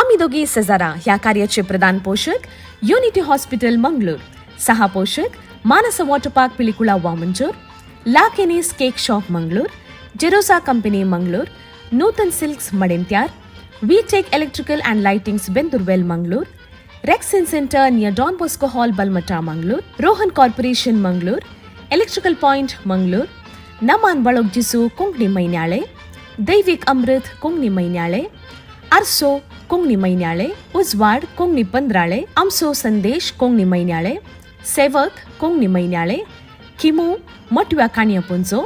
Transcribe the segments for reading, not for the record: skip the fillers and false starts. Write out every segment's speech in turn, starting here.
आमी दोगी सेजारा ह्या कार्याचे प्रधान पोशक युनिटी हॉस्पिटल मंगळूर, सहा पोशक Manasa water park Pilikula Vamanjoor, La Kenny's cake shop Mangalore, Jerosa company Mangalore, Nutan silks Madantyar, V Tech electrical and lightings Bendoorwell Mangalore, Rexin centre near Don Bosco hall Balmatta Mangalore, Rohan corporation Mangalore, electrical point Mangalore, Naman Balogjisu Konkani Mainyale, Daivik Amrit Konkani Mainyale, Arso Konkani Mainyale, Ujwad Konkani Pandrale, Amso Sandesh Konkani Mainyale, Sevak Konkani Mainyale, Khimu Matव्या काणयापुंजो,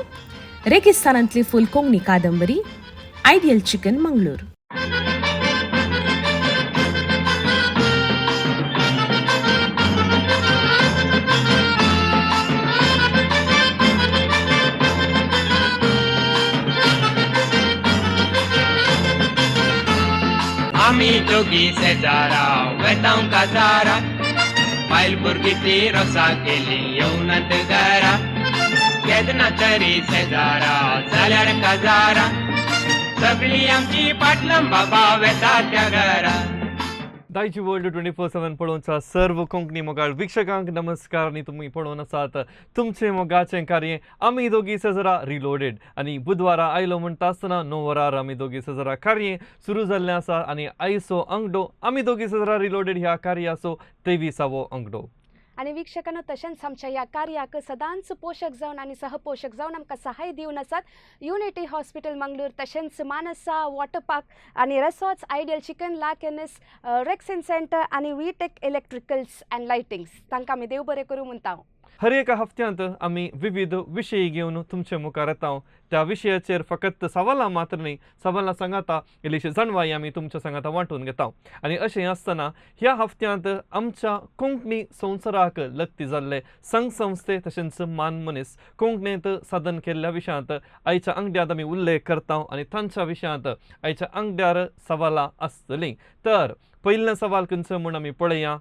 रेगिस्तानांतली फूल कोंकणी कादंबरी, ideal chicken Mangalore. आमी दोगी शेजारा वेतांव काजारा, बायल भुरगीं ती रोसा केली येवनात घरा. केन्ना तरी शेजारा जाल्यार काजारा, सगळी आमची पाटलां बाबा वेता त्या घरा. दायजी वर्ल्ड 24/7 पळोवच्या सर्व कोंकणी मोगाळ वीक्षकांक नमस्कार. आनी तुमी पळोवन आसात तुमचें मोगाचें कार्य आमी दोगी सेजरा रिलोडेड. आनी बुधवारा आयलो म्हणटा आसतना 9 वरार आमी दोगी सेजरा कार्य सुरू जाल्लें आसा. आनी आयचो अंगडो आमी दोगी सेजरा रिलोडेड ह्या कार्याचो 23वो अंगडो. आनी वीक्षकांनो, तशेंच आमच्या ह्या कार्याक सदांच पोशक जावन आनी सहपोशक जावन आमकां सहाय दिवन आसात युनिटी हॉस्पिटल मंगळूर, तशेंच मानसा वॉटर पार्क आनी resorts, ideal chicken, La Kenny's, Rexin centre आनी वीटेक इलेक्ट्रिकल्स अँड लायटिंग्स. तांकां आमी देव बरें करूं म्हणटा. हर एका हफ्त्यांत आमी विविध विशय घेवन तुमचे मुखार येता. त्या विशयाचेर फकत सवालां मात्र न्ही, सवालां सांगाता इल्लीशी जाणवाय आमी तुमच्या सांगाता वांटून घेता. आनी अशें आसतना ह्या हफ्त्यांत आमच्या कोंकणी संवसाराक लग्ती जाल्ले संघ संस्थे तशेंच मान मनीस कोंकणींत साधन केल्ल्या विशयांत आयच्या आंगड्यांत आमी उल्लेख करता आनी तांच्या विशयांत आयच्या आंगड्यार सवालां आसतलीं. तर पयलें सवाल खंयचो म्हूण आमी पळया.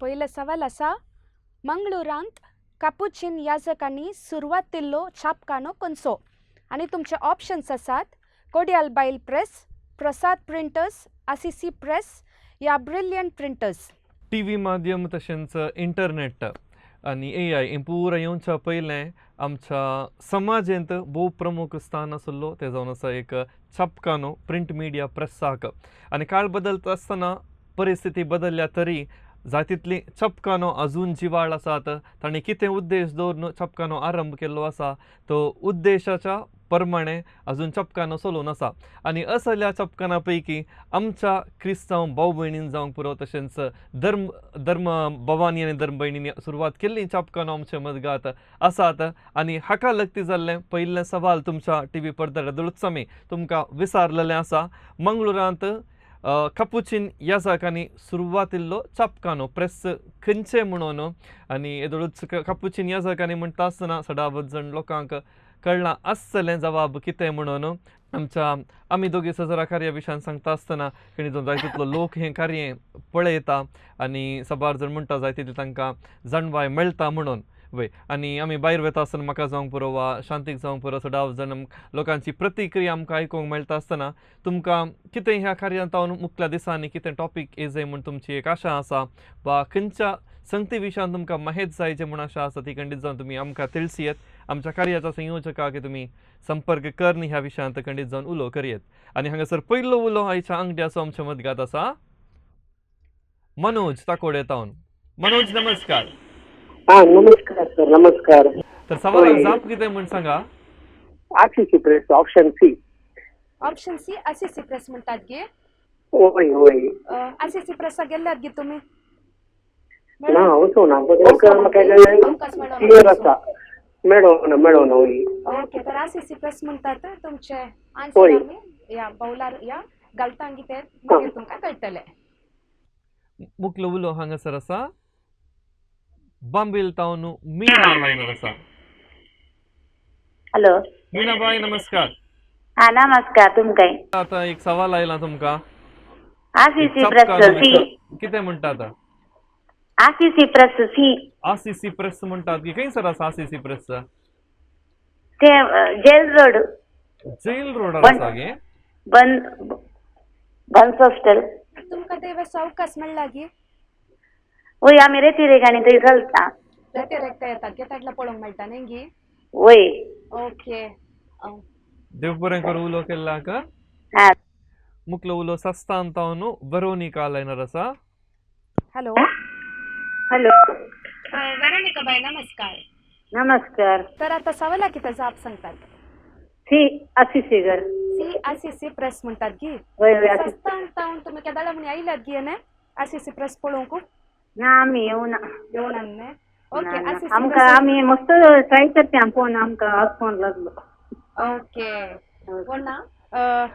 पयलें सवाल आसा, मंगळुरांत कापुचीन याजकांनी सुरवात दिल्लो छापखानो खंयचो? आनी तुमचे ऑप्शन्स आसात Kodial Bail press, Prasad printers, Assisi press या ब्रिलियंट प्रिंटर्स. टीव्ही माध्यम तशेंच इंटरनेट आनी एआय हें पुराय येवच्या पयलें आमच्या समाजेंत भोव प्रमुख स्थान आशिल्लो तें जावन आसा एक छापखानो, प्रिंट मिडिया प्रेसाक. आनी काळ बदलता आसतना परिस्थिती बदलल्या तरी जाय तितली छापखानो अजून जिवाळ आसात. तांणी कितें उद्देश दवरून छापखानो आरंभ केल्लो आसा तो उद्देशाच्या प्रमाणे अजून छापखानो चलोवन आसा. आनी असल्या छापखाना पैकी आमच्या क्रिस्तांव भाव भयणीन जावंक पुरो तशेंच धर्म धर्म भवानी आनी धर्म भयणींनी सुरवात केल्ली छापखानो आमचे मदगात आसात. आनी हाका लगती जाल्लें पयलें सवाल तुमच्या टीव्ही पडद्यार दळूच आमी तुमकां विचारलेलें आसा, मंगळुरांत कपुचीन याजकांनी सुरवातिल्लो छापखानो प्रेस खंयचें म्हणून. आनी येदोळूच कपुचीन याजकांनी म्हणटा आसतना सदावत जण लोकांक कळ्ळां आसतलें जवाब कितें म्हणून. आमच्या आमी दोगी सजरा कार्या विशयान सांगता आसतना खंय जाय तितलो लोक हें कार्य पळयता आनी साबार जण म्हणटा जाय तितली तांकां जाणवाय मेळटा म्हणून वय. आनी आमी भायर वता आसतना म्हाका जावंक पुरो वा शांतीक जावंक पुरो, सदांच जण लोकांची प्रतिक्रिया आमकां आयकूंक मेळटा आसतना तुमकां कितें ह्या कार्यांत मुखल्या दिसांनी कितें टॉपीक येजय म्हूण तुमची एक आशा आसा वा खंयच्या संगती विशयान तुमकां माहित जाय जे म्हूण आशा आसा ती खंडीत जावन तुमी आमकां तिळसयेत. आमच्या कार्याच्या संयोजकाक तुमी संपर्क करन ह्या विशयांत खंडीत जावन उलो करयेत. आनी हांगासर पयलो उलो आयच्या आंगड्याचो आमच्या मदगात आसा मनोज ताकोडे तावन. मनोज नमस्कार. हा, नमस्कार सर, नमस्कार. तर सवालाक जाप कितें म्हूण सांगा. RCC press, option C. Option C Assisi press म्हणटात गे? होय होय. आसिसी प्रेसाक गेल्ल्यात गे तुमी? ना, वचूं ना, म्हाका क्लियर आसा, मेळोना मेळोना, होय. ओके, तर आसिसी प्रेस म्हणटात तुमचे आन्सर. होय. आमी या बावलार या घालता कितें, मागीर तुमकां कळटलें. मुखलो उलो हांगासर आसा बांबील तावन मीना लायनर आसा. हॅलो. मीना बाय नमस्कार. हा, नमस्कार तुमकां. आतां एक सवाल आयला तुमकां. आसीसी प्रेस सी. कितें म्हणटा आतां? आसीसी प्रेस सी. आसीसी प्रेस म्हणटात की खंयसर आसा आसीसी प्रेस? ते जेल रोड. जेल रोडार आसा गे? बंद बन्स हॉस्टेल. तुमकां ते सावकास मेळ्ळा गी? वय, आमी रेती आनी थंय चलता. रेते येतात गे, ताटला पळोवंक मेळटा न्ही गी? वय. ओके. देव बरें करूं उलो केल्लाक. हा. मुकलो उलो सस्तान तावन वेरोनिका लायनर आसा. हॅलो. हॅलो. वेरोनिका बाय, नमस्कार. नमस्कार. तर आता सवाला कितें जाप सांगतात? सी, आसिसी घर. सी, आसीसी प्रेस म्हणटात गी? वय वय, आसिसी. सस्तान तावन तुमी केदाळा म्हण आयल्यात गी न्ही आसीसी प्रेस पळोवंक? ना, आमी येवना. येवना न्ही? ओके. ना, ना. आसीसी. आमकां आमी मस्त ट्राय करता फोन, आमकां आज फोन लागलो. ओके, कोण ना?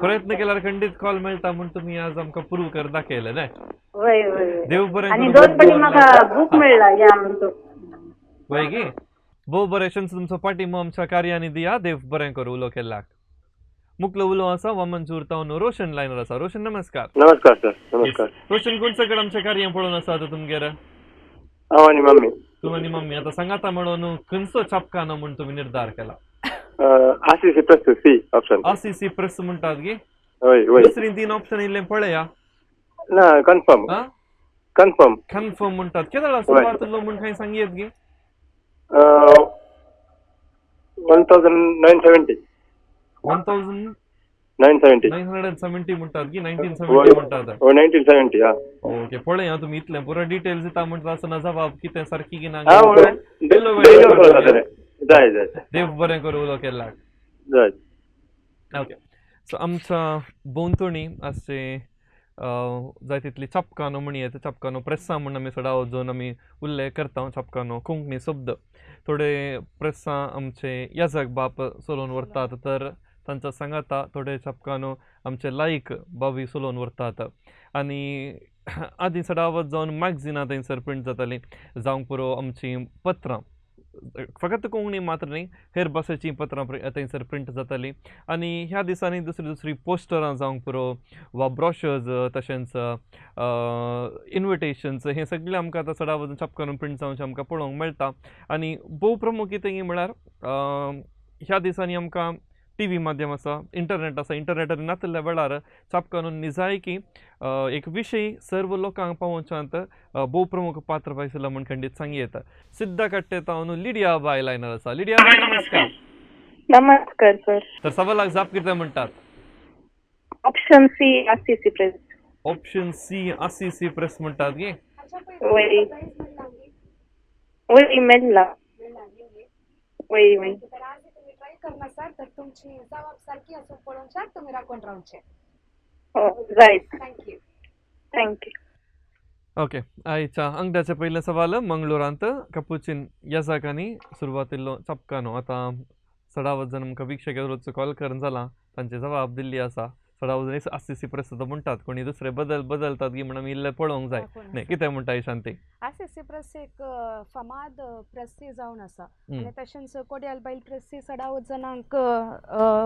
प्रयत्न केल्यार खंडीत कॉल मेळटा म्हूण तुमी आज आमकां प्रूव कर दाखयलें न्ही? वय वय वय. देव बरें आनी करूं. दोन पटी म्हाका बूक मेळ्ळा या म्हणतो. वय गी, भोव बरें. तुमचो पाठिंबो आमच्या कार्यानी दिया. देव बरें करूं उलो केल्लाक. मुकलो उलो आसा वामनजूर तावन रोशन लायनर आसा. रोशन, नमस्कार. नमस्कार सर, नमस्कार. रोशन, कोण सगळं आमच्या कार्य पळोवन आसा आतां तुमगेर? हांव आनी मम्मी. तूं आनी मम्मी. आतां सांगाता म्हणून खंयचो छापखानो म्हूण तुमी निर्धार केला? Assisi press, C option. आसीसी press म्हणटात गी? हय हय. दुसरी तीन ऑप्शन इल्ले पळया. ना, कन्फर्म. हा? कन्फर्म. कन्फर्म म्हणटात. केदळा सुरवात उरलो म्हूण खंय सांगयेत गी? 1970. 1000 970. 970 म्हणटात की? 1970 म्हणटात? हो, 1970, हा. ओके, पळया तुमी इतलें पुरो डिटेल्स दिता म्हणटा आसतना जबाब कितें सारकी की ना. हा. इल्लो वेळ. जाय जाय. देव बरें करूं उलो केल्लाक. जाय. ओके, सो आमच्या भोंवतणी अशें जाय तितली छापखानो म्हणयेत, छापखानो प्रेसां म्हूण आमी चडावत जावन आमी उल्लेख करता. छापखानो कोंकणी शब्द थोडे प्रेसां आमचे याजक बाप चलोवन व्हरतात, तर तांच्या सांगाता थोडे छापखानो आमचे लायक बावी चलोवन व्हरतात. आनी आदीं चडावत जावन मॅगझिनां थंयसर प्रिंट जातालीं, जावंक पुरो आमचीं पत्रां, फकत कोंकणी मात्र न्ही, हेर भाशेचीं पत्रां थंयसर प्रिंट जातालीं. आनी ह्या दिसांनी दुसरी दुसरी पोस्टरां जावंक पुरो वा ब्रॉशर्स, तशेंच इनविटेशन्स, हें सगळें आमकां आतां चडावत छापखानो प्रिंट जावचें आमकां पळोवंक मेळटा. आनी भोव प्रमुख कितें म्हळ्यार ह्या दिसांनी आमकां टीव्ही माध्यम आसा, इंटरनेट आसा. इंटरनेटार नातिल्ल्या वेळार छापखानो निजायकी एक विशय सर्व लोकांक पावोवच्यांत भोव प्रमुख पात्र पायसला म्हूण खंडीत सांगयेत. सिद्धा कट्टे तावन लिडिया बाय लायनर आसा. लिडिया बाय, नमस्कार. नमस्कार सर. तर सवालाक जाप कितें म्हणटात? Option C, Assisi press. Option C, Assisi press म्हणटात गे? वय वय, मेळ्ळा, वय वय. तर आज तुमी ट्राय करना सर, तर तुमची जबाब सारकी आसून पळोवच्याक तुमी राखून रावचे. हो, जायत. Thank you. Thank you. Okay, आयच्या अंगड्याचें पयलें सवाल. मंगळुरांत कपुचीन येजाकांनी सुरवातिल्लो छापखानो. आतां चडावत जाण आमकां वीक्षक रोजचो कॉल करून जाला, तांची जबाब दिल्ली आसा. चडावत जाण आसिसी प्रेस म्हणटात, कोणी दुसरे बदल बदलतात की म्हण आमी इल्लें पळोवंक जाय न्ही? कितें म्हणटा शांती? आसिसी प्रेस एक फामाद प्रेसी जावन आसा आनी तशेंच कोडियाल बैल प्रेसी चडावत जाणांक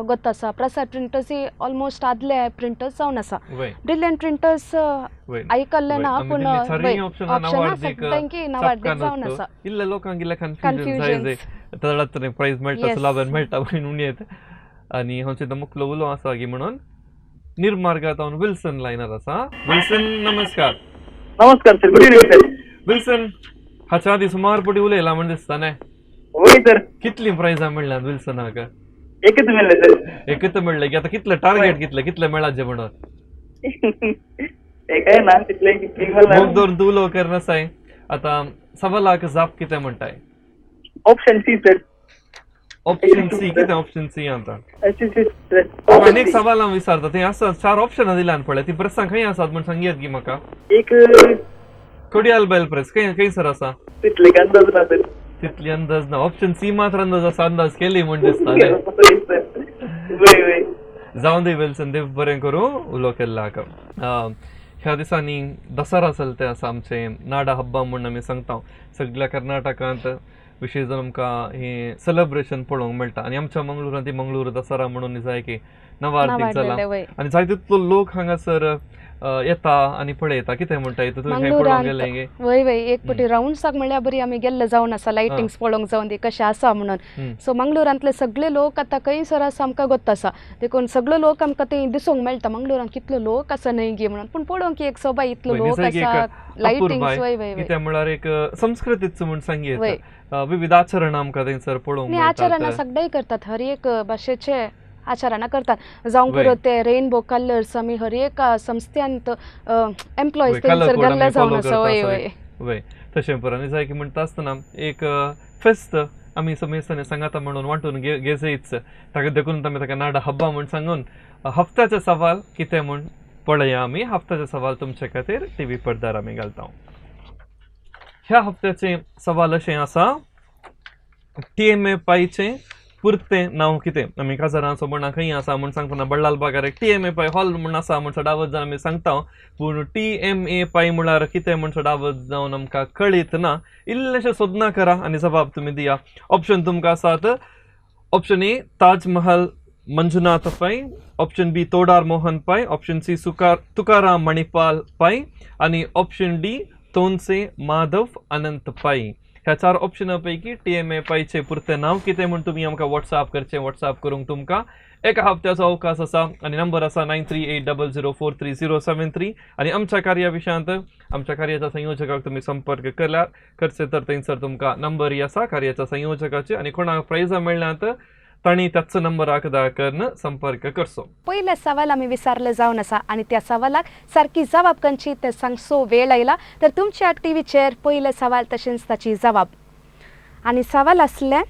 गोत आसा. प्रसाद प्रिंटर्स ऑलमोस्ट आदले प्रिंटर्स जावन आसा. ब्रिलियंट प्रिंटर्स आयकल्लें ना, पूण ऑप्शनां सगळ्यांकी नावार्दीक जावन आसा. इल्ले लोकांक इल्लें कन्फ्युजन जाय जाय, चडात प्रायज मेळटा, सुलाबन मेळटा म्हणून येत. आनी हांव मुखलो उलो आसा की म्हणून निर्मार्गात विल्सन लायनर आसा. विल्सन, नमस्कार. नमस्कार sir, good evening sir. Wilson, हाच्या आदी सुमार पटी उलयला म्हण दिसता न्ही? वय सर. कितली प्रायजां मेळ्ळ्यात विल्सनाक? एकच मेळ्ळें सर. एकच मेळ्ळें की? आतां कितलें टार्गेट, कितलें कितलें मेळाचें म्हणून? ते काय ना तितलें. मोग दवरून तूं उलो करनासाय. आतां सवालाक जाप कितें म्हणटाय? Option C sir. Option C? कितें ऑप्शन सी आतां? आनी एक सवाल हांव विचारता. थंय आसा चार ऑप्शनां दिल्यान पळय, ती प्रेसां खंय आसात म्हण सांगयेत गी म्हाका? एक. कोडियाल बैल प्रेस खंय खंयसर आसा? तितले अंदाज ना सर. तितली अंदाज ना. ऑप्शन सी मात्र अंदाज आसा, अंदाज केली म्हण दिसता न्ही? वय वय. जावं दी विल्सन, देव बरें करूं उलो केल्लाक. ह्या दिसांनी दसरा चलते आसा, आमचें नाडा हब्बा म्हूण आमी सांगता. सगळ्या कर्नाटकांत विशेश जावन आमकां हें सेलेब्रेशन पळोवंक मेळटा आनी आमच्या मंगळुरांत ती मंगळूर दसरा म्हणून जाय की नवार्दीक जाला. आनी जाय तितलो लोक हांगासर येता आनी पळयता. कितें म्हणटा तूं खंय पळोवंक गेलें गे? वय वय, एक पटी रावंड्साक म्हणल्यार बरी आमी गेल्ले जावन आसा, लायटिंग्स पळोवंक जावन दी कशें आसा म्हणून. सो मंगळुरांतले सगळे लोक आतां खंयसर आसा आमकां गोत्त आसा, देखून सगळे लोक आमकां थंय दिसूंक मेळटा मंगळुरांत कितलो लोक आसा न्हय गे म्हणून. पूण पळोवंक एक सोबाय, इतलो लोक आसा, लायटिंग्स. वय वय, कितें म्हळ्यार एक संस्कृतीच म्हूण सांगयेत, विविध आचरण आमकां थंयसर पळोवंक मेळटा. आचरणां सगळें करतात, हर एक भाशेचे आचरणां करतात, जावंक पुरो ते रेनबो कलर्स आमी हर एक संस्थ्यांत एम्प्लॉईज थंयसर गेल्ले जावन आसा. वय वय वय, तशें पुरो आनी जाय की म्हणटा आसतना एक फेस्त आमी समेस्तांनी सांगाता म्हणून वांटून घेजयच, ताका देखून आमी ताका नाडा हब्बा म्हूण सांगून हप्त्याचे सवाल कितें म्हूण पळया. आमी हप्त्याचे सवाल तुमचे खातीर टीव्ही पडद्यार आमी घालता. ह्या हप्त्याचें सवाल अशें आसा, टीएमए पायचें पुरतें नांव कितें? आमी काजारांचो म्हणा खंय आसा म्हूण सांगतना बल्लाल बागार एक टीएमए पाय हॉल म्हूण आसा म्हूण सदावत जावन आमी सांगता, पूण टीएमए पाय म्हळ्यार कितें म्हूण सदावत जावन आमकां कळीत ना. इल्लेशें सोदना करा आनी जबाब तुमी दिया. ऑप्शन तुमकां आसात, option A Taj Mahal Manjunatha Pai, option B Todar Mohan Pai, option C Tukaram Manipal Pai आनी ऑप्शन डी तोनसे माधव अनंत पाय. ह्या चार ऑप्शना पैकी टीएमए पायचें पुरतें नांव कितें म्हूण तुमी आमकां वॉट्सएप करचें. वॉट्सएप करूंक तुमकां एका हप्त्याचो अवकाश आसा आनी नंबर आसा 9380043073. आनी आमच्या कार्या विशयांत आमच्या कार्याच्या संयोजकाक तुमी संपर्क केल्यार करचे तर थंयसर तुमकां नंबरय आसा कार्याच्या संयोजकाचे, आनी कोणाक प्रायजां मेळ्ळ्यांत तांणी त्याच नंबराक दया करून संपर्क करचो. पयले सवाल आमी विचारले जावन आसा आनी त्या सवालाक सारकी जबाब खंयची ते सांगचो वेळ आयला. तर तुमच्या टीव्हीचेर पयले सवाल तशेंच ताची जबाब. आनी सवाल आसलें,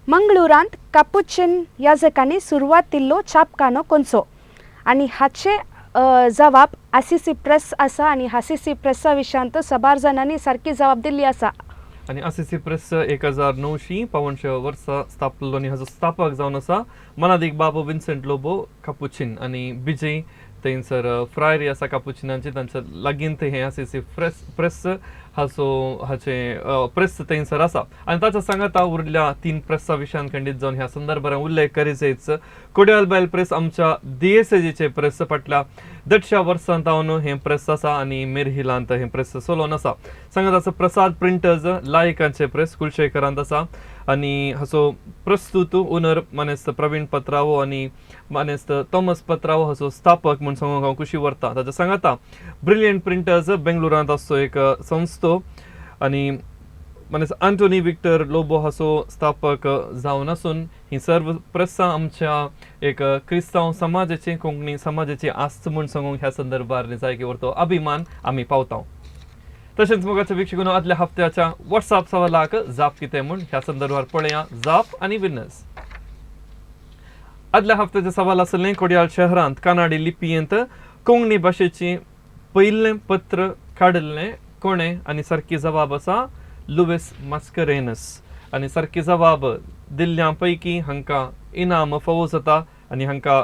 मंगळुरांत कापुचीन याजकांनी सुरवात दिल्लो छापखानो खंयचो? आनी हाचे जबाब आसीसी प्रेस आसा आनी आसीसी प्रेसा विशयांत साबार जाणांनी सारकी जबाब दिल्ली आसा. आनी आसीसी प्रेस 1954 वर्सा स्थापलो आनी हाचो स्थापक जावन आसा मनादीक बाबू विन्सेंट लोबो कापुचीन आनी बिजय थंयसर फ्रायरी आसा कापुचिनांची, तांच्या लागींत हें आसीसी प्रेस हाचो हाचें प्रेस थंयसर आसा. आनी ताच्या सांगाता उरल्या 3 प्रेसा विशयान खंडीत जावन ह्या संदर्भार उल्लेख करीत कोडियाल बायल प्रेस आमच्या दियेसेजीचें प्रेस फाटल्या 150 वर्सां जावन हें प्रेस आसा आनी मेरहिलांत हें प्रेस चलोवन आसा. सांगात आसा प्रसाद प्रिंटर्स लायकांचें प्रेस कुलशेखरांत आसा आनी हाचो प्रस्तुत ओनर मानेस्त प्रवीण पत्रावो आनी मानेस्त थॉमस पत्रावो हाचो स्थापक म्हूण सांगूंक हांव खुशी व्हरता. ताच्या सांगाता ब्रिलियंट प्रिंटर्स बेंगलोरांत आसचो एक संस्थो आनी मानेस्त आंटोनी विक्टर लोबो हाचो स्थापक जावन आसून ही सर्व प्रेसां आमच्या एक क्रिस्तांव समाजाची कोंकणी समाजाची आस्त म्हूण सांगूंक ह्या संदर्भार जाय व्हरतो अभिमान आमी पावता. तशेंच मोगाच्या वीक्षकांनो आदल्या हप्त्याच्या वॉट्सअप सवालाक जाप कितें म्हूण ह्या संदर्भार पळया जाप आनी विनस. आदल्या हप्त्याचें सवाल आसलें, कोडियाल शहरांत कानाडी लिपयेंत कोंकणी भाशेचें पयलें पत्र काडिल्लें कोणें? आनी सारकी जबाब आसा लुवीस मास्करेनस. आनी सारकी जबाब दिल्ल्या पैकी हांकां इनाम फावो जाता आनी हांकां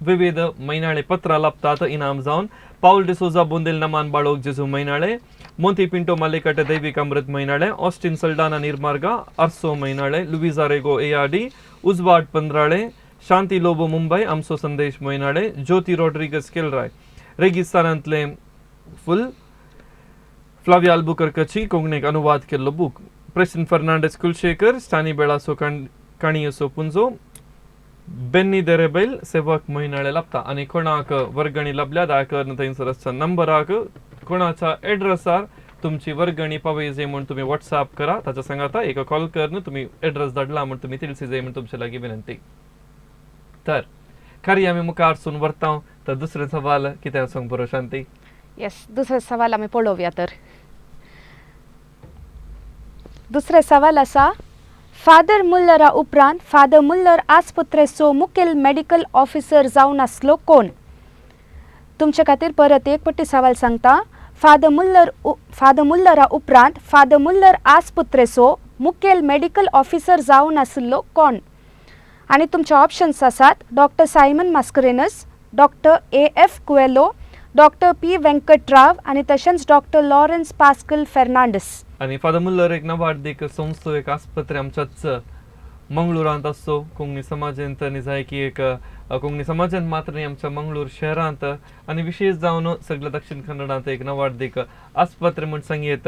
विविध म्हयनाळे पत्रां लाभतात इनाम जावन पावल डिसोजा बोंदेल नमान बाळोक जेजू म्हयनाळे, मोंती पिंटो मालेकाटे दैवीक अमृत म्हयनाळे, ऑस्टिन सल्डाना निर्मार्गा आरसो म्हयनाळे, लुविजा रेगो एआरडी उजवाड पंद्राळे, शांती लोबो मुंबय आमचो संदेश म्हयनाळे, ज्योती रॉड्रिगस केलराय रेगिस्तानांतले फुल, फ्लाविया अल्बुकर्कची कोंकणीक अनुवाद केल्लो बूक, प्रेसिन फर्नांडीस कुलशेखर स्टानी बेळासो काणयेचो पुंजो, बेन्नी देरेबैल सेवक म्हयनाळे लाभता. आनी कोणाक वर्गणी लाभल्या दया करून थंयसर आसच्या नंबराक कोणाच्या एड्रेसार तुमची वर्गणी पावय जाय म्हूण तुमी वॉट्सएप करा. ताच्या सांगाता एक कॉल करून तुमी एड्रेस धाडला म्हूण तुमी तिळसी जाय म्हूण तुमचे लागीं विनंती. तर कार्य आमी मुखार व्हरता. तर दुसरें सवाल कितें आसूंक बरो शांती? येस, दुसरें सवाल आमी पळोवया. तर दुसरें सवाल आसा, फादर मुल्लरा उपरांत फादर मुल्लर आस्पत्रेचो मुखेल मेडिकल ऑफिसर जावन आसलो कोण? तुमचे खातीर परत एक पट्टी सवाल सांगता. फादर मुल्लरा उपरांत फादर मुल्लर आस्पत्रेचो मुखेल मेडिकल ऑफिसर जावन आशिल्लो कोण? आनी तुमचे ऑप्शन्स आसात doctor Simon Mascarenhas, doctor A F. Coelho, doctor P. Venkatrao आनी तशेंच डॉक्टर लॉरन्स पास्कल फेर्नांडीस. आनी फादर मुल्लर एक नवार्दीक संस्थो एक आस्पत्रे आमच्याच मंगळुरांत आसचो कोंकणी समाजेंत निजायकी एक कोंकणी समाजांत मात्र न्ही आमच्या मंगळूर शहरांत आनी विशेष जावन सगळ्या दक्षिण कन्नडांत एक नवाडदीक आस्पत्रे म्हूण सांगयेत.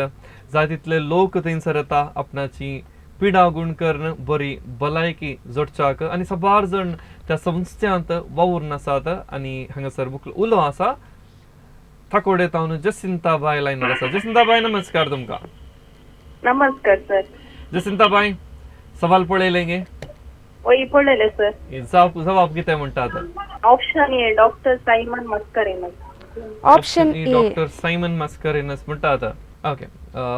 जाय तितले लोक थंयसर येता आपणाची पिडा गुण करून बरी भलायकी जोडच्याक आनी साबार जण त्या संस्थ्यांत वावुरून आसात. आनी हांगासर मुखलो उलो आसा थाकोडे तावन जसिंता बाय लायनार आसा. जसिंता बाय, नमस्कार तुमकां. नमस्कार सर. जसिंता बाय, सवाल पळयलें गे? वय पळयलें सर. जवाब कितें म्हणटात? Option A doctor Simon Mascarenhas. Option A doctor Simon Mascarenhas म्हणटात. ओके,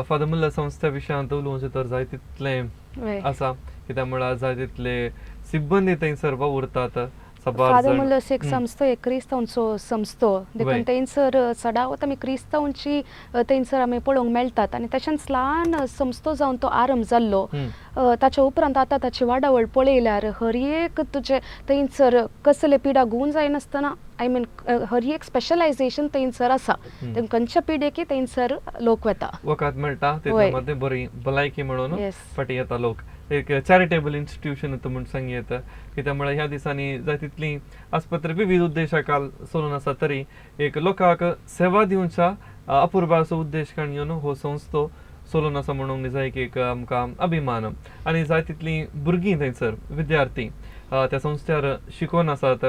फादर मुल्लर संस्थे विशयांत उलोवचें तर जाय तितलें आसा, कित्याक म्हळ्यार जाय तितले सिब्बंदी थंयसर वावुरतात. फादर मुल्लर्स एक संस्थो, एक क्रिस्तांवचो संस्थो, देखून थंयसर सदांच आमी क्रिस्तांवची थंयसर आमी पळोवंक मेळटात. आनी तशेंच ल्हान संस्थो जावन तो आरंभ जाल्लो, ताच्या उपरांत आतां ताची वाडावळ पळयल्यार हर एक तुजे थंयसर कसले पिडा गुण जायनासतना, I mean हर एक स्पेशलायझेशन थंयसर आसा, खंयच्या पिडेकी थंयसर लोक वता, वखद मेळटा, तेतूंत मदें बरी भलायकी म्हणून फाटीं येता लोक. एक चॅरिटेबल इन्स्टिट्यूशन म्हूण सांगयेत, कित्याक म्हळ्यार ह्या दिसांनी जाय तितली आस्पत्रे विविध उद्देशा चलून आसा तरी एक लोकांक सेवा दिवच्या अपुर्बाचो उद्देश काण घेवन हो संस्थो चलून आसा म्हणूंक जाय की एक आमकां अभिमान. आनी जाय तितलीं भुरगीं थंयसर विद्यार्थी त्या संस्थ्यार शिकोवन आसात,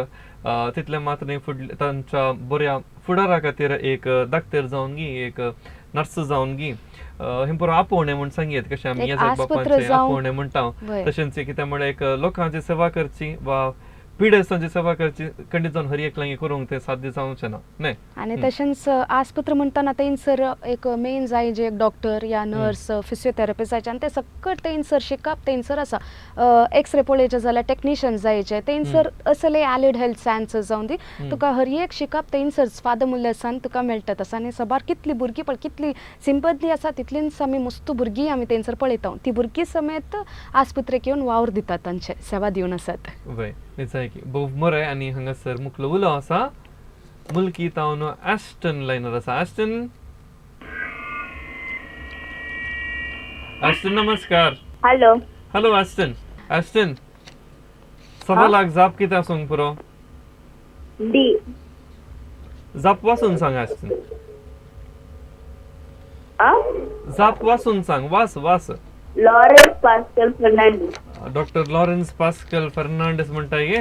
तितलें मात्र न्ही फुडले तांच्या बऱ्या फुडारा खातीर एक डाक्टर जावन गी, एक नर्स जावन गी, हें पुरो आपोवणें म्हूण सांगयेत, कशें आमी येजाक बापांचें आपोवणें म्हणटा तशेंच कित्याक म्हळ्यार एक लोकांची सेवा करची वा पिडेस्तांची सेवा करची खंडीत जावन हर एकल्यांक करूंक तें साध्य जावचें ना न्हय. आनी तशेंच आस्पत्र म्हणटना थंयसर एक मेन जाय जे एक डॉक्टर या नर्स, फिजियोथेरपिस्ट जायचे, आनी ते सगळें थंयसर शिकप थंयसर आसा. एक्सरे पळयचे जाल्यार टॅक्निशियन जायचे थंयसर, असले एलिड हेल्थ सायन्सीस जावन दी, तुका हर एक शिकप थंयसर फादर मुल्लर्सान तुका मेळटात आसा. आनी साबार कितली भुरगीं पळय, कितली सिंपती आसा तितलींच आमी मस्त भुरगीं आमी थंयसर पळयता, ती भुरगीं समेत आस्पत्रेक येवन वावर दितात, तांचे सेवा दिवन आसात. भोव बरें. आनी हांगासर मुखलो उलो आसा मुल्की तावन ॲस्टन लायनर आसा. ॲस्टन, ॲस्टन नमस्कार. हॅलो. Hello Aston. ॲस्टन, सवालाक जाप कितें आसूंक पुरो? डी. जाप वाचून सांग ॲस्टन. जाप वाचून सांग, वास वास. Lawrence Pascal Fernandes. Doctor Lawrence Pascal Fernandes म्हणटाय गे?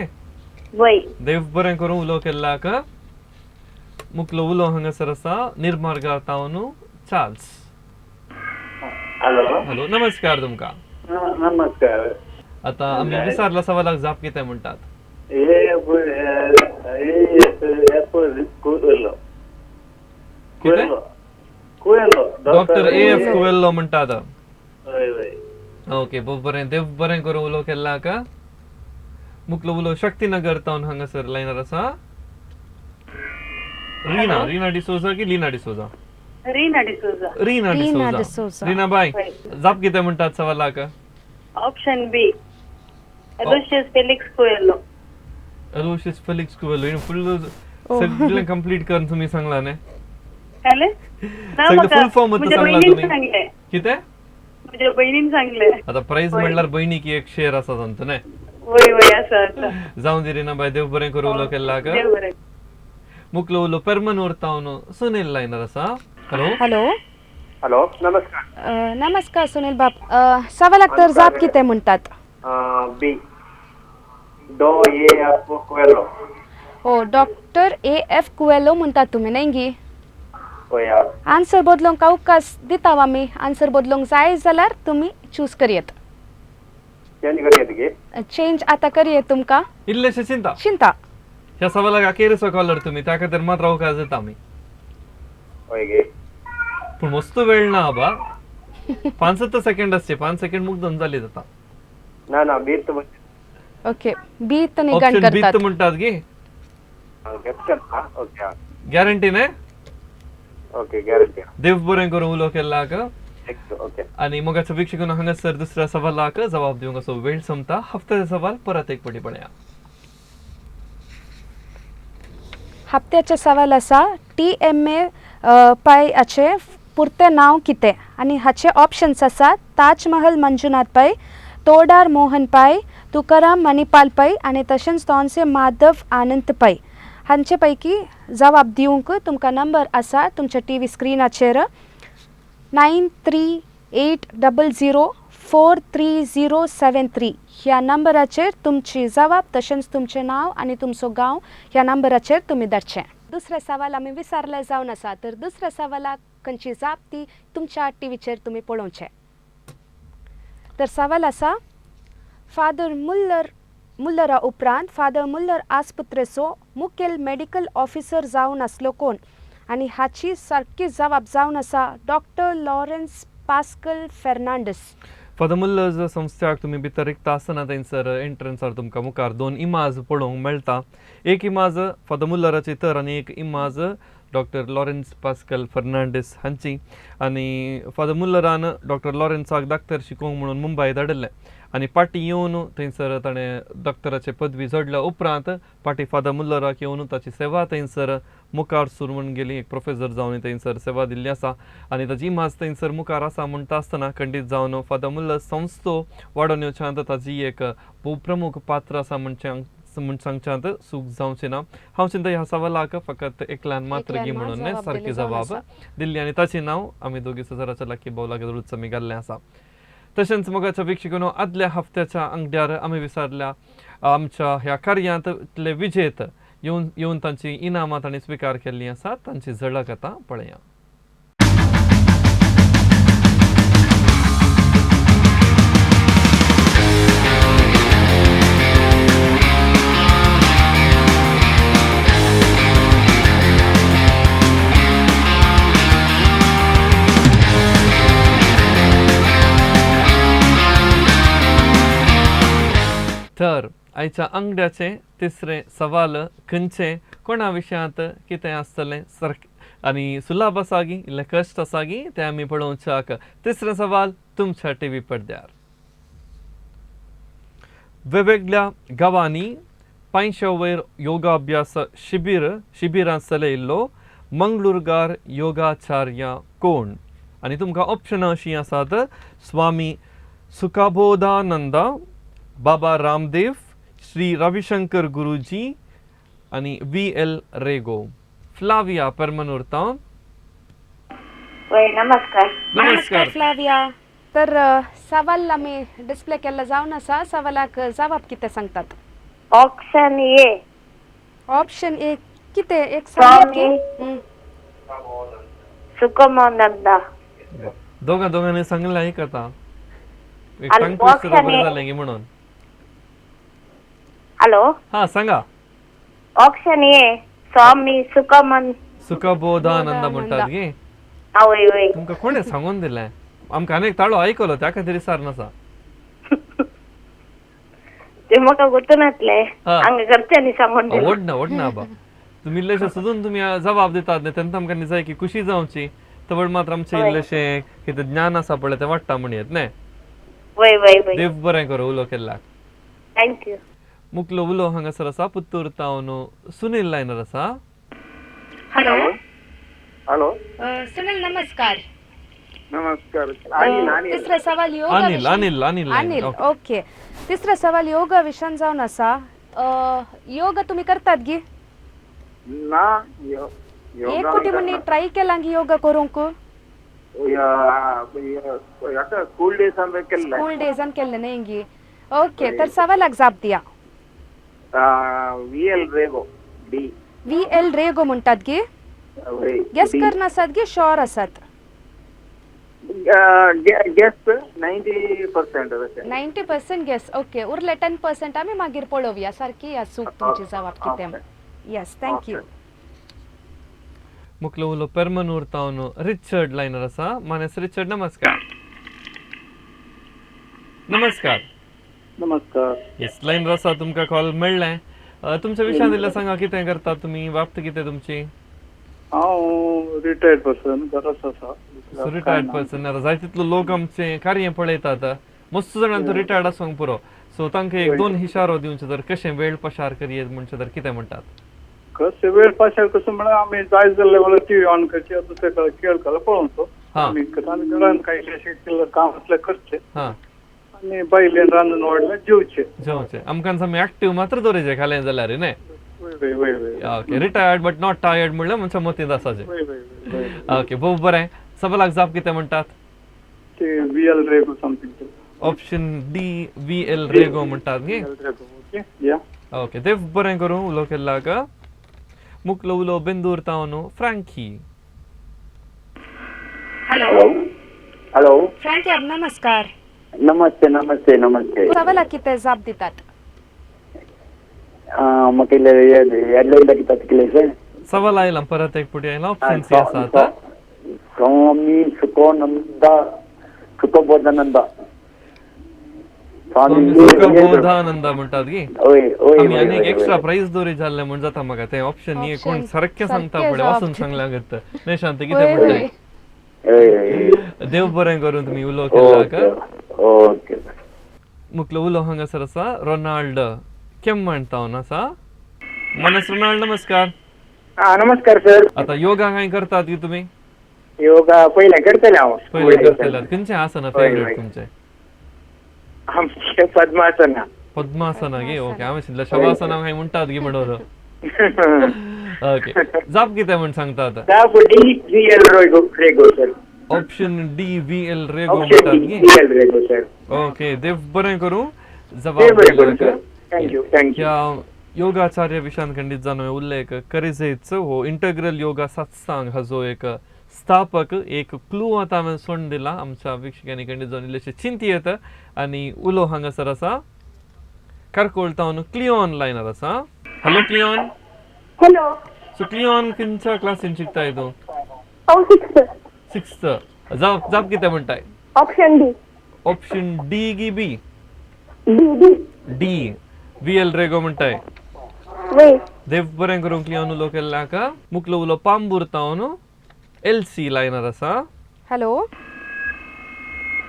वय. देव बरें करूं उलो केल्ला का. मुखलो उलो हांगासर आसा निर्मार्गा तावन चार्ल्स. हॅलो. हॅलो, नमस्कार तुमकां. नमस्कार. आतां आमी विचारला सवालाक जाप कितें म्हणटात? कितें? डॉक्टर ए एफ कुवेल्लो म्हणटात. ओके, बरें, देव बरें करूं उलो केल्ला का. मुखलो उलो शक्तीनगर तावन हांगासर लायनार आसा रीना. रीना डिसोजा की लीना डिसोजा? रीना डिसोजा. रीना डिसोजा. रीना बाय, जाप कितें म्हणटात सवालाक? Option B, Aloysius Felix Coelho. Aloysius Felix Coelho. Full सगळें कंप्लीट करून तुमी सांगला न्ही? सगळें फुल फॉर्म सांगला तुमी? कितें? म्हज्या बहिणीन सांगले. आता प्राइज म्हणल्यार बहिणीक एक शेअर आसा तांचो न्हय? वय वय आसा आसा. जावं दी रीना बाय, देव बरें करूं उलो केल्लाक. मुखलो उलो पेरमनूर तावन सुनील लायनर आसा. हॅलो. हॅलो. हॅलो, नमस्कार. नमस्कार सुनील बाब, सवालाक तर जाप कितें म्हणटात? बी, डॉ ए एफ कुवेल्लो. हो, डॉक्टर ए एफ कुवेल्लो म्हणटात तुमी न्हय गी? आन्सर बदलूंक अवकाश दिता आमी, आन्सर बदलूंक जाय जाल्यार तुमी चूज करयेत. चेंज आतां करयेत तुमकां. इल्लेशें चिंता चिंता ह्या सवालाक अखेरचो कॉलर तुमी, त्या खातीर मात्र अवकाश दिता आमी. पूण मस्त वेळ ना आबा, 5 सेकंड आसचे, 5 सेकंड मुग्दन जाली जाता. ना ना, बी. ओके, बी निगण करतात बी म्हणटात गी? गॅरंटी न्हय? Okay, guarantee. देव बरें करूं उलो केल्लाक. ओके. आनी मोगाच्या वीक्षकांनो, हांगासर दुसऱ्या सवालाक जबाब दिवंक असो वेळ सोंपता. हफ्त्याचा सवाल परत एक पटी पळया. हप्त्याचे सवाल आसा टी एम ए पै हाचें पुरतें नांव कितें? आनी हाचे ऑप्शन्स आसात ताजमहल मंजुनाथ पै, तोडार मोहन पै, तुकाराम मणिपाल पै आनी तशेंच तोनसे माधव आनंद पै हांचे पैकी जबाब दिवंक तुमकां नंबर आसा तुमच्या टी व्ही स्क्रिनाचेर 9380 043 073 ह्या नंबराचेर तुमची जबाब तशेंच तुमचें नांव आनी तुमचो गांव ह्या नंबराचेर तुमी धाडचें. दुसरें सवाल आमी विचारलें जावन आसा तर दुसऱ्या सवालाक खंयची जाप ती तुमच्या टिवीचेर तुमी पळोवचें. तर सवाल आसा फादर मुल्लरा उपरांत फादर मुल्लर आस्पत्रेचो मुखेल मेडिकल ऑफिसर जावन आसलो कोण आनी हाची सारकी जबाब जावन आसा doctor Lawrence Pascal Fernandes. Father Muller's संस्थ्याक तुमी भितर रिगता आसतना थंयसर एंट्रन्सार तुमकां मुखार दोन इमाज पळोवंक मेळटा. एक इमाज फादर मुल्लराची तर आनी एक image doctor Lawrence Pascal Fernandes हांची. आनी फादर मुल्लरान डॉक्टर लॉरेन्साक डाक्टर शिकोवंक म्हणून मुंबय धाडिल्लें आनी फाटीं येवन थंयसर ताणें डॉक्टराचे पदवी जोडल्या उपरांत फाटीं फादर मुल्लराक येवन ताची सेवा थंयसर मुखार सुरू म्हणून गेली. एक प्रोफेसर जावन थंयसर सेवा दिल्ली आसा आनी ताची इमाज थंयसर मुखार आसा म्हणटा आसतना खंडीत जावन फादर मुल्लर संस्थो वाडोवन येवच्यांत ताची एक भोव प्रमुख पात्र आसा म्हणचे म्हूण सांगच्यांत चूक जावची ना. हांव चिंता ह्या सवालाक फकत एकल्यान मात्र गी म्हणून सारकी जबाब दिल्ली आनी ताचें नांव आमी दोगी सजराच्या लाकी बावलाक धरूच आमी घाल्लें आसा. तशेंच मोगाच्या वीक्षकांनो आदल्या हफ्त्याच्या आंगड्यार आमी विचारल्या आमच्या ह्या कार्यांतले विजेत येवन येवन तांची इनामां तांणी स्विकार केल्लीं आसा तांची झळक आतां पळया. तर आयच्या आंगड्याचें तिसरें सवाल खंयचें कोणा विशयांत कितें आसतलें सारकें आनी सुलाभ आसा गी इल्लें कश्ट आसा गी तें आमी पळोवच्याक. तिसरें सवाल तुमच्या टी व्ही पडद्यार. वेगवेगळ्या गांवांनी 500 वयर योगाभ्यास शिबिरां चलयल्लो मंगळूरगार योगाचार्य कोण आनी तुमकां ऑप्शनां अशीं आसात स्वामी सुखाबोधानंद, बाबा रामदेव, श्री रविशंकर गुरुजी आनी VL Rego. Flavia Permanur town. नमस्कार. नमस्कार फ्लाविया. तर सवाल आमी डिस्प्ले केल्लो जावन आसा सवालाक जबाब कितें सांगतात? Option A. ऑप्शन ए कितें एक सांगात. सुखमानंदा. दोगां दोगांनी सांगलें आयकता एक टंग ट्विस्टर बरें जालें की म्हणून. हॅलो. हा सांगा. ऑप्शन ए स्वामी सुखबोधानंद म्हणटात गी. हय हय. तुमकां कोणें सांगून दिलें? आमकां आनी एक ताळो आयकलो त्या खातीर विचार नासा. ते म्हाका गोतनातले हांगा घरच्यांनी सांगून दिलें. ओडना ओडना आबा तुमी इल्लेशें सोदून तुमी जबाब दितात न्ही तेन्ना आमकां जाय की खुशी जावची तवळ मात्र आमचें इल्लेशें कितें ज्ञान आसा पळय तें वाडटा म्हणयेत न्ही. वय वय वय. देव बरें करूं उलो केल्ल्याक. Thank you. मुकलो उलो हांगासर आसा पुत्तूर तावन सुनील लायनर आसा. हॅलो. हॅलो सुनील नमस्कार. नमस्कार. तिसरा सवाल योगा अनिल अनिल अनिल अनिल ओके. तिसरा सवाल योगा विशयान जावन आसा. योगा तुमी करतात गी? ना. एक कोटी म्हणी ट्राय केला गी योगा करूंक? स्कूल डेजान केल्लें. स्कूल डेजान केल्लें न्ही गी. ओके तर सवालाक जाप दिया. VL Rego D. VL Rego म्हणटात गी? गेस करनासात गी शुअर आसात? गेस 90%. 90% गेस. ओके उरले 10% आमी मागीर पळोवया सारकी चूक तुमची जबाब कितें. Yes thank you. मुकलो उलो पेरमनूर तावन रिचर्ड लायनर आसा. मानेस रिचर्ड नमस्कार. नमस्कार. नमस्कार. येस लायनर आसा तुमकां कॉल मेळ्ळें. तुमच्या विशयान इल्लें सांगा कितें करतात तुमी बाबत कितें तुमची? हांव रिटायर्ड पर्सन घराच आसा. रिटायर्ड पर्सन आतां जाय तितलो लोक आमचें कार्य पळयतात मस्त जाणां तो रिटायर्ड आसूंक पुरो सो तांकां एक दोन इशारो दिवचे तर कशें वेळ पशार करयेत म्हणचे तर कितें म्हणटात? कशें वेळ पाशार कसो म्हळ्यार आमी जाय जाल्ले जाल्यार टी व्ही ऑन करची दुसरे खेळ खेळ पळोवचो आमी घरान कांय अशें काम आसल्यार करचें आनी बायलेन रांदून वाडलें जेवचें. जेवचें आमकां आमी एक्टीव मात्र दवरिजे खालें जाल्यार न्ही. वय वय वय वय. Okay, retired but not tired म्हणल्यार मनशा मतींत आसाचें. वय वय वय. ओके, भोव बरें. सवालाक जाप कितें म्हणटात? ते V L Rego something. Option D V L Rego म्हणटात न्ही? ओके या. ओके, देव बरें करूं उलो केल्लाक. मुकलो उलो बेंदूर तावन फ्रँकी. Hello hello. फ्रँकी, नमस्कार. नमस्ते नमस्ते नमस्ते. सवालाक कितें जाप दितात? म्हाका हेडलायन कितें कितलें? सवाल आयला परत एक पुटी आयला. ऑप्शन सी आसा आतां. स्वामी सुखोनंदा सुखबोधानंद. स्वामी सुखबोधानंद म्हणटात की वय वय. आमी आनी एक एक्स्ट्रा प्रायज दोरी जाल्लें म्हण जाता म्हाका. तें ऑप्शन न्ही कोण सारकें सांगता पळय वाचून सांगलां गत न्ही शांती कितें म्हणटाय? देव बरें करूं तुमी उलो केल्लाक. ओके. मुकलो उलो हांगासर आसा रोनाल्ड केम्मण तावन आसा. मनस रोनाल्ड नमस्कार. नमस्कार सर. आता योगा काय करतात की तुमी? योगा पयलें करतलें हांव. पयलें करतले. खंयचें आसना फेवरेट तुमचें? आमचें पद्मासना. पद्मासना गे. ओके, हांवें चिंतलें शवासना काय म्हणटात गी म्हणून. ओके, जाप कितें म्हण सांगता आतां? जाप D V L Rego sir. Option D V L Rego म्हणटात गी? V L Rego sir. Okay, देव बरें करूं. जबाब बरें करूं. Thank you thank you. ह्या योगाचार्य विशांत खंडीत जाणो उल्लेख करिजेच हो इंटग्रल योगा सत्सांग हाजो एक स्थापक एक क्लू आतां हांवें सोडून दिला आमच्या वीक्षकांनी खंडीत जावन इल्लेशें चिंती येता. आनी उलो हांगासर आसा कारकोळ तावन क्लिऑन लायनार आसा. Hello Cleon. Hello. So Cleon खंयच्या क्लासीन शिकताय तूं? हांव सिक्स्थ. सिक्स्थ. जाप जाप कितें म्हणटाय? Option D. Option D गी B? D D. D V L Rego म्हणटाय. वय. देव बरें करूं क्लिऑन उलो केल्लाक. मुकलो उलो पांबूर तावन एल सी लायनार आसा. हॅलो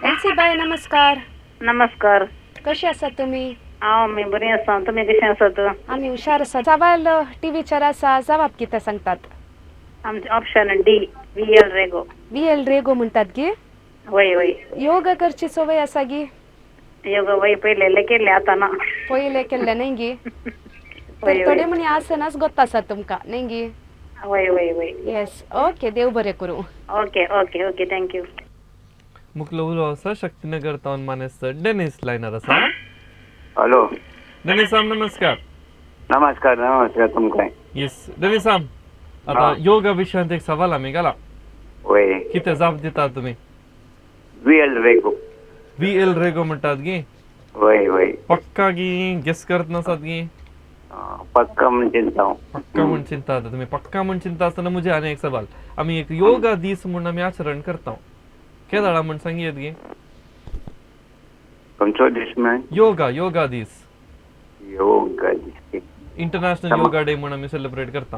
एलसी बाय नमस्कार. नमस्कार. कशी आसात तुमी? हांव आमी बरी आसा, तुमी कशें आसात? आमी हुशार आसा. सवाल टिवीचेर आसा, जवाब कितें सांगतात? आमचें option D V L Rego. V L Rego म्हणटात गी? वय वय. योगा करची संवय आसा गी? योगा वय पयलें केल्लें, आतां ना. पयलें केल्लें न्ही गी? तर थोडे म्हणी आसनाच गोत्त आसात तुमकां न्ही गी? वय वय वय. येस, ओके, देव बरें करूं. Okay okay okay, thank you. मुकलो उलो आसा शक्तीनगर तावन मानेस्त डेनिस लायनार आसा. हॅलो डेनिस साम नमस्कार. नमस्कार नमस्कार तुमकां. येस डेनिस साम, आतां योगा विशयांत एक सवाल आमी घाला. वय. कितें जाप दितात तुमी? V L Rego. V L Rego म्हणटात गी? वय वय. पक्का गी गेस करत नासात गी? पक्का म्हण चिंता हांव. पक्का म्हण चिंता आतां तुमी पक्का म्हण चिंता आसतना म्हजें आनी एक सवाल. आमी एक योगा दीस म्हूण आमी आचरण करता, केदाळा म्हण सांगयेत गी? खंयचो दीस म्हण? योगा योगा दीस. योगा दीस. इंटरनॅशनल योगा डे म्हूण आमी सेलिब्रेट करता.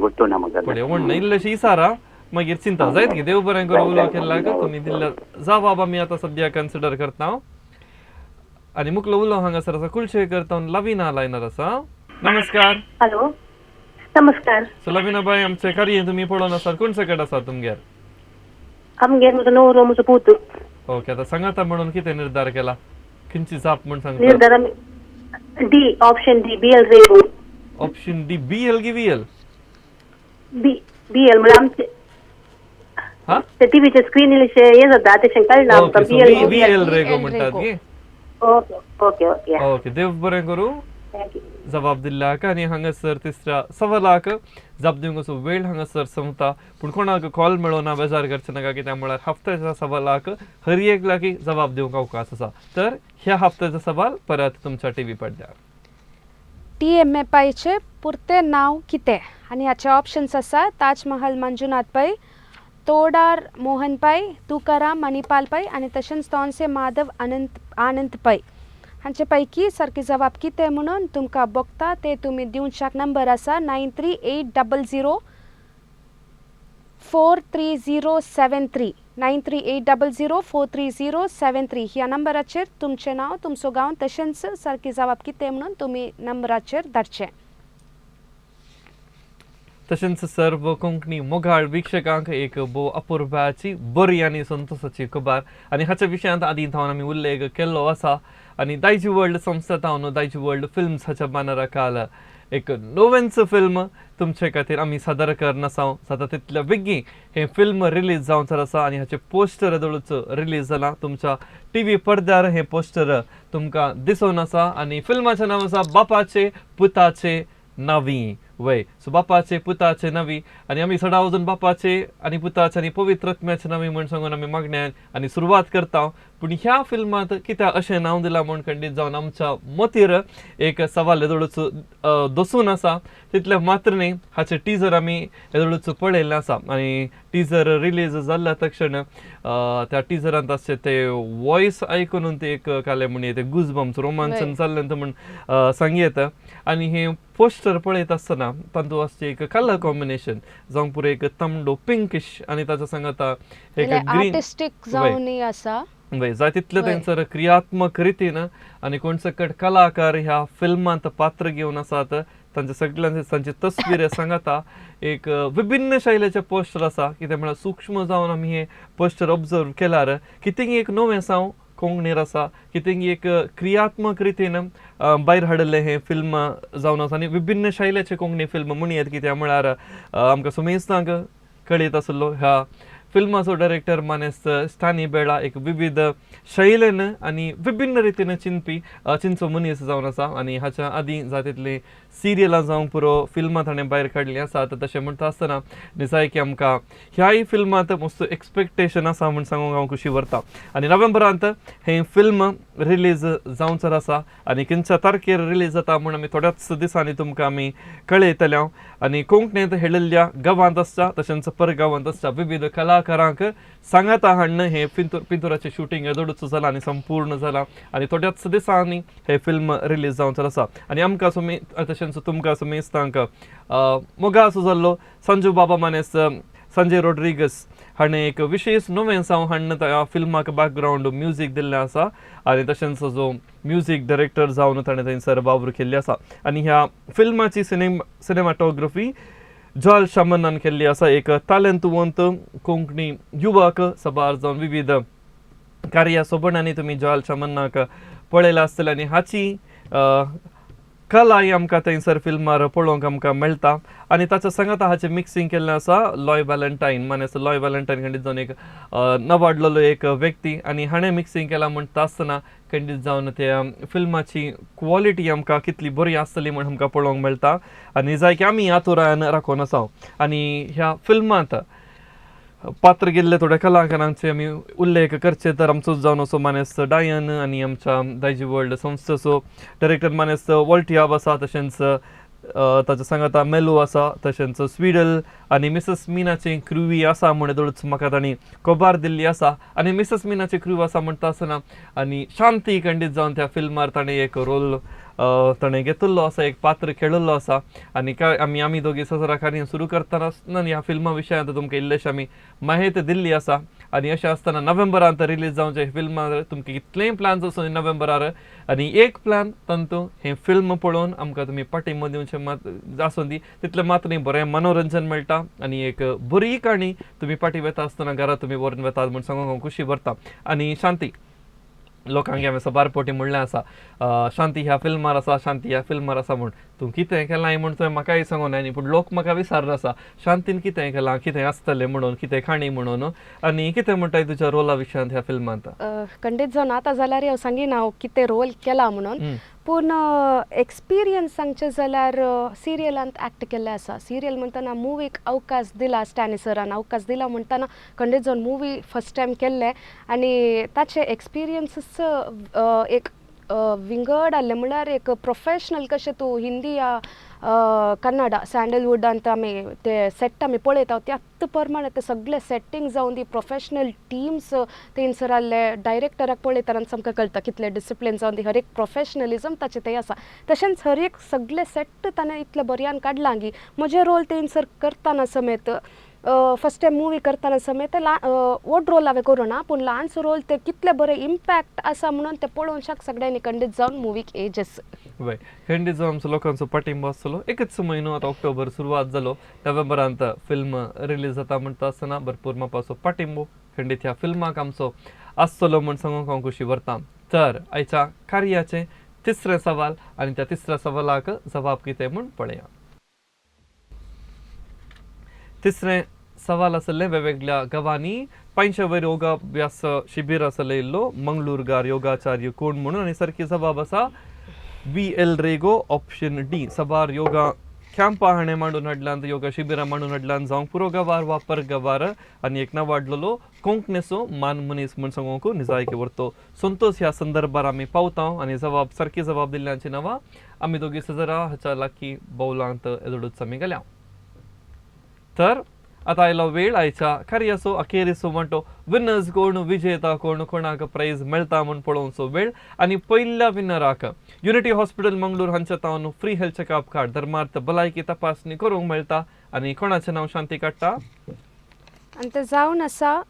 गोत्तो ना म्हाका. पळय व्हडलें इल्लेशें इसारा मागीर चिंता जायत गी. देव बरें करूं उलो केल्लाक. तुमी दिल्ल्या जवाब आमी आतां सद्या कन्सिडर करता. आनी मुकलो उलो हांगासर आसा कुलशेखर तावन लविना लायनार आसा. नमस्कार. हॅलो नमस्कार. सो लविना बाय, आमचें कार्य तुमी पळोवन आसात, कोण सकट आसा तुमगेर? आमगेर म्हजो न्हवरो, म्हजो पूत. ओके, आतां सांगाता म्हणून कितें निर्धार केला? खंयची जाप म्हण सांगता? निर्धार D, option D B L Rego. Option D B L गी V L? B B L म्हळ्यार आमचे ते टिवीचे स्क्रीन इल्लेशें हें जाता तेशें कळना आमकां. B L V L Rego म्हणटात गी? ओके ओके ओके ओके, देव बरें करूं. जबाब दिल्ल्याक. आनी हांगासर तिसऱ्या सवालाक जाप दिवंक असो वेळ हांगासर सोंपता, पूण कोणाक कॉल मेळोना बेजार करचें नाका, कित्याक म्हळ्यार हफ्त्याच्या सवालाक हर एक लागीं जबाब दिवंक अवकाश आसा. तर ह्या हफ्त्याचो सवाल परत तुमच्या टिवी पडद्यार. टी एम ए पायचें पुरतें नांव कितें? आनी हाचे ऑप्शन्स आसा ताजमहल मंजुनाथ पै, तोडार मोहन पै, तुकाराम मणिपाल पै आनी तशेंच तोनसे माधव अनंत आनंद पै. हांचे पैकी सारकी जबाब कितें म्हणून तुमकां बोगता ते तुमी दिवच्याक नंबर आसा 93800 43073 93800 43073. ह्या नंबराचेर तुमचें नांव, तुमचो गांव तशेंच सारकी जबाब कितें म्हणून तुमी नंबराचेर धाडचें. तशेंच सर्व कोंकणी मोगाळ वीक्षकांक एक भोव अपुरबायाची बरी आनी संतोशाची खबर. आनी हाच्या विशयांत आदीं थावन आमी उल्लेख केल्लो आसा. आनी दायजी वर्ल्ड संस्था थावन दायजी वर्ल्ड फिल्म्स हाच्या बॅनरा खाल एक नोवेंच फिल्म तुमचे खातीर आमी सादर करना जाता तितल्या बेगीन हें फिल्म रिलीज जावचें आसा. आनी हाचें पोस्टर जवळच रिलीज जालां, तुमच्या टीव्ही पडद्यार हें पोस्टर तुमकां दिसून आसा. आनी फिल्माचें नांव आसा बापाचे पुताचे नावी. वय, सो बापाचे पुताचे नवी. आनी आमी सदां वचून बापाचे आनी पुताचे आनी पवित्र आत्म्याचे नवी म्हूण सांगून आमी मागण्या आनी सुरवात करता. पूण ह्या फिल्मांत कित्याक अशें नांव दिलां म्हूण खंडीत जावन आमच्या मतीर एक सवाल येदोळच दसून आसा. तितलें मात्र न्ही, हाचें टिजर आमी येदोळच पळयल्लें आसा. आनी टिजर रिलीज जाल्ल्या तक्षण त्या टिजरांत आसचे ते वॉयस आयकून ते एक काले म्हण ते गुजबम्स रोमांचन जाल्लें म्हूण सांगयेत. आनी हें पोस्टर पळयत आसतना तातूंत आसचें एक कलर कॉम्बिनेशन जावं पुरो एक तांबडो पिंकीश आनी ताच्या सांगाता एक ग्रीन आर्टिस्टीक जावन आसा. वय, जाय तितले थंयसर क्रियात्मक रितीन आनी कोण सकट कलाकार ह्या फिल्मांत पात्र घेवन आसात तांचे सगळ्यांचे तांची तस्वीर सांगाता एक विभिन्न शैलीचे पोस्टर आसा. कितें म्हळ्यार सूक्ष्म जावन आमी हें पोस्टर ऑब्जर्व केल्यार कितें एक नवें साव कोंकणीर आसा, कितें एक क्रियात्मक रितीन भायर हाडिल्लें हें फिल्म जावन आसा. आनी विभिन्न शैलीचे कोंकणी फिल्म म्हणयेत कित्याक म्हळ्यार आमकां सुमेस्तांक कळीत आसलो ह्या फिल्माचो डायरेक्टर मानेस्त स्टानी बेळा एक विविध शैलीन आनी विभिन्न रितीन चिंतपी चिंचो मनीस जावन आसा. आनी हाच्या आदीं जाय तितलीं सिरियलां जावंक पुरो फिल्मां ताणें भायर काडलीं आसात. तशें म्हणटा आसतना निजायकी आमकां ह्याय फिल्मांत मस्त एक्सपेक्टेशन आसा म्हूण सांगूंक हांव खुशी व्हरता. आनी नोव्हेंबरांत हें फिल्म रिलीज जावचें आसा. आनी खंयच्या तारखेर रिलीज जाता म्हूण आमी थोड्याच दिसांनी तुमकां आमी कळयतले. आनी कोंकणींत हेळिल्ल्या गांवांत आसता तशेंच परगांवांत आसता विविध कलाकारांक सांगाता हाडून हें पिंतुराचें शुटींग येदोळच जालां आनी संपूर्ण जालां. आनी थोड्याच दिसांनी हें फिल्म रिलीज जावचें आसा. आनी आमकां सुमी तशेंच तुमकां सुमेस्तांक मोगासो जाल्लो संजू बाबा मानेस संजय रोड्रिगस हाणें एक विशेश नवें साव हाडून त्या फिल्माक बॅकग्रावंड म्युजीक दिल्लें आसा. आनी तशेंच जो म्युजीक डायरेक्टर जावन ताणें थंयसर वावर केल्ली आसा. आनी ह्या फिल्माची सिनेमाटोग्राफी जॉल शमनान केल्ली आसा. एक तालेंतवंत कोंकणी युवक सबार जावन विविध कार्या सोबणांनी तुमी जॉल शमनाक पळयलां आसतलें. आनी हाची कलाय आमकां थंयसर फिल्मार पळोवंक आमकां मेळटा. आनी ताच्या सांगाता हाचें मिक्सिंग केल्लें आसा लॉय व्हॅलेंटायन मानेस्त लॉय व्हॅलेंटायन खंडीत जावन एक नवाडलेलो एक व्यक्ती. आनी हाणें मिक्सिंग केलां म्हणटा आसतना खंडीत जावन त्या फिल्माची क्वॉलिटी आमकां कितली बरी आसतली म्हूण आमकां पळोवंक मेळटा. आनी जाय की आमी आतुरान राखून आसा. आनी ह्या फिल्मांत पात्र गेल्ले थोड्या कलाकारांचे आमी उल्लेख करचे तर आमचोच जावन असो मानेस्त डायन आनी आमच्या दायजी वर्ल्ड संस्थेचो डायरेक्टर मानेस्त वॉल्टियाब आसा. तशेंच ताच्या सांगाता मेलो आसा, तशेंच स्वीडल आनी मिसेस मीनाची क्रूवी आसा म्हूण येदोळच म्हाका तांणी खबर दिल्ली आसा. आनी मिसेस मीनाची क्रू आसा म्हणटा आसतना आनी शांती खंडीत जावन त्या फिल्मार ताणें एक रोल ताणें घेतिल्लो आसा, एक पात्र खेळिल्लो आसा. आनी काय आमी आमी दोगी सजरा कार्य सुरू करतना आसतना ह्या फिल्मा विशयांत तुमकां इल्लेशें आमी माहिती दिल्ली आसा. आनी अशें आसतना नोव्हेंबरांत रिलीज जावचें फिल्मार तुमकां कितलेय प्लान्स आसूं नोव्हेंबरार आनी एक प्लान तातूंत हें फिल्म पळोवन आमकां तुमी पाठिंबो दिवचें मात आसूं दी तितलें मात्र न्ही बरें मनोरंजन मेळटा आनी एक बरी काणी तुमी फाटीं वता आसतना घरा तुमी व्हरून वतात म्हूण सांगूंक हांव खुशी भरता. आनी शांती लोकांक हांवें सबार पोटी म्हणलें आसा शांती ह्या फिल्मार आसा, शांती ह्या फिल्मार आसा म्हूण तूं कितें केलां म्हूण तुवें म्हाकाय सांगूं न्ही, पूण लोक म्हाका विचारना आसा शांतीन कितें केलां, कितें आसतलें म्हणून, कितें काणी म्हणून आनी कितें म्हणटाय तुज्या रोला विशयांत ह्या फिल्मांत? खंडीत जावन आतां जाल्यार हांव सांगिना हांव कितें रोल केला म्हणून, पूण एक्सपिरियन्स सांगचें जाल्यार सिरियलांत एक्ट केल्लें आसा. सिरियल म्हणटना मुवीक अवकाश दिला स्टॅनी सरान, अवकाश दिला म्हणटना खंडीत जावन मुवी फर्स्ट टायम केल्लें आनी ताचे एक्सपिरियन्सीस एक विंगड आहलें. म्हणल्यार एक प्रोफेशनल कशें तूं हिंदी या कन्नडा सँडलवुडांत आमी ते सेट आमी पळयता त्याच प्रमाणे ते सगळे सेटींग जावन दी प्रोफेशनल टिम्स थंयसर आहले. डायरेक्टराक पळयतना आमकां कळटा कितले डिसिप्लीन जावन दी, हर एक प्रोफेशनलिजम ताचें थंय आसा. तशेंच हर एक सगळे सेट ताणें इतले बऱ्यान काडलां की म्हजें रोल थंयसर करतना समेत फर्स्ट टायम मुवी करतना समेत व्हड रोल हांवें करूं ना, पूण ल्हानसो रोल ते कितले बरे इम्पॅक्ट आसा म्हणून ते पळोवन शाक सगळ्यांनी खंडीत जावन मुवीक एजस. वय खंडीत जो आमचो लोकांचो पाठिंबो आसतलो. एकच म्हयनो आतां ऑक्टोबर सुरवात जालो, नोव्हेंबरांत फिल्म रिलीज जाता म्हणटा आसतना भरपूर मापाचो पाठिंबो खंडीत ह्या फिल्माक आमचो आसतलो म्हूण सांगूंक हांव खुशी व्हरता. तर आयच्या कार्याचें तिसरें सवाल आनी त्या तिसऱ्या सवालाक जबाब कितें म्हूण पळया. तिसरें सवाल आसलें वेगवेगळ्या गांवांनी 500 वयर योगाभ्यास शिबीर आसलें येयल्लो मंगळूरगार योगाचार्य कोण म्हणून, आनी सारकी जबाब आसा BL Rego, option D. सबार योगा कॅम्पां हाणें मांडून हाडल्यात, योगा शिबिरां मांडून हाडल्यात, जावं पुरो गांवार वा परगांवार, आनी एक नावाडलेलो कोंकणीचो मान मनीस म्हूण सांगूंक निजायकी व्हरतो संतोष ह्या संदर्भार आमी पावता. आनी जबाब सारकी जबाब दिल्ल्यांची नांवां आमी दोगी सजरा हाच्या लागीं बौलांत एदोडूच आमी गेल्या. तर आतां आयलो वेळ आयच्या कार्याचो अखेरीचो म्हणटो विनर्स कोण, विजेता कोण, कोणाक प्रायज मेळटा म्हूण पळोवचो वेळ. आनी पयल्या विनराक युनिटी हॉस्पिटल मंगळूर हांच्या तावन फ्री हेल्थ चॅकअप कार्ड धर्मार्थ भलायकी तपासणी करूंक मेळटा. आनी कोणाचें नांव शांती काडटा? आनी तें जावन आसा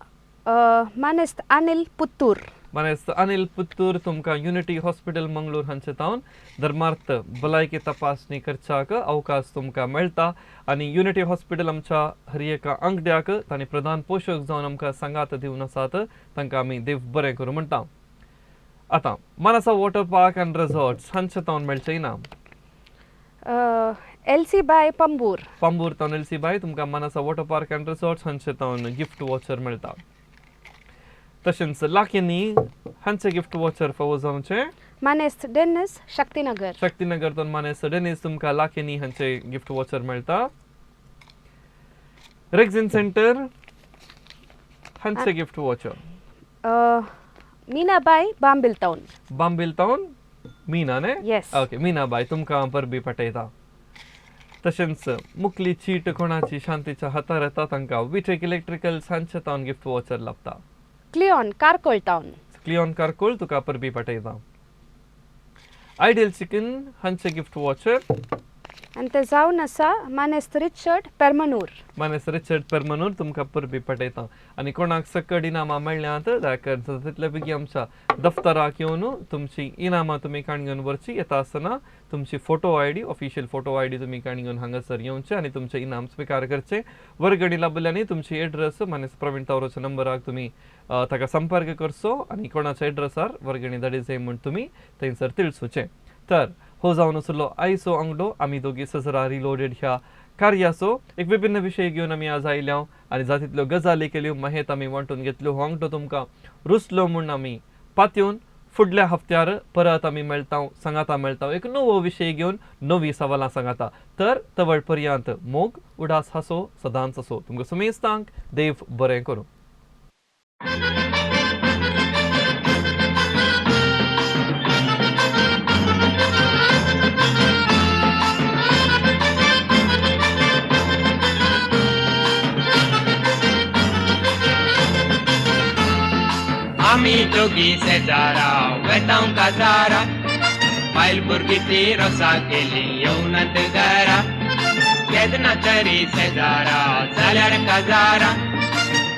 मानेस्त अनिल पुत्तूर. मानेस्त अनिल पुत्तूर तुमकां युनिटी हॉस्पिटल मंगळूर हांचे तावन धर्मार्थ भलायकी तपासणी करच्याक अवकाश तुमकां मेळटा. आनी युनिटी हॉस्पिटल आमच्या हर एका आंगड्याक तांणी प्रधान पोशक जावन आमकां सांगात दिवन आसात, तांकां आमी देव बरें करूं म्हणटा. आतां Manasa water park and resorts हांचे तावन मेळचें इनाम एलसी बाय पंबूर. पंबूर तावन एलसी बाय तुमकां Manasa water park and resorts हांचे तावन गिफ्ट वॉचर मेळटा. तशेंच लाखेनी हांचे गिफ्ट वॉचर फावो जावचें मानेस्त डेनिस शक्तीनगर. शक्तीनगर तावन मानेस्त डेनिस तुमकां लाखेनी हांचे गिफ्ट वॉचर मेळटा. रेक्झिन सेंटर हांचे गिफ्ट वॉचर मीनाबाय बांबील टावन. बांबील टावन मीना न्ही? येस. ओके, मीनाबाय तुमकां परबी पाठयता. तशेंच मुकली चीट कोणाची शांतीच्या हातार येता तांकां विटेक इलेक्ट्रिकल्स हांचे तावन गिफ्ट वॉचर लाभता. क्लिऑन कारकोळ टावन. क्लिऑन कारकोळ तुका परबी पाठयता. आयडियल चिकन हांचे गिफ्ट वॉचर आनी ते जावन आसा मानेस्त रिचर्ड पेर्मनूर. मानेस्त रिचर्ड पेर्मनूर तुमकां परबी पाठयता. आनी कोणाक सकट इनामां मेळ्ळ्यांत जाल्यार तितले बेगीन आमच्या दफ्तराक येवन तुमची इनामां तुमी काण घेवन व्हरची. येता आसतना तुमची photo I D, official photo I D तुमी काण घेवन हांगासर येवचे आनी तुमचें इनाम स्विकार करचें. वर्गणी लाभिल्ल्यांनी तुमची एड्रेस मानेस्त प्रवीण तावरोच्या नंबराक तुमी ताका संपर्क करचो आनी कोणाच्या एड्रेसार वर्गणी धाडी जाय म्हूण तुमी थंयसर तिळसुचें. तर हो जावन आसलो आयचो आंगडो. आमी दोगी सजरा रिलोडेड ह्या कार्याचो एक विभिन्न विशय घेवन आमी आज आयल्या आनी जातींतल्यो गजाली केल्यो, माहेत आमी वांटून घेतल्यो. हो आंगडो तुमकां रुचलो म्हूण आमी पातयेवन फुडल्या हप्त्यार परत आमी मेळटा, सांगाता मेळटा एक नवो विशय घेवन, नवी सवालां सांगाता. तर तवळ पर्यंत मोग उडास हासो सदांच असो. तुमकां सुमेस्तांक देव बरें करूं. आमी दोगी शेजारा वेतांव काजारा, बायल भुरगीं ती रोसा केली येवनात घरा. केन्ना तरी शेजारा जाल्यार काजारा,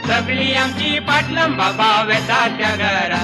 सगळीं आमची पाटलां बाबा वेता त्या घरा.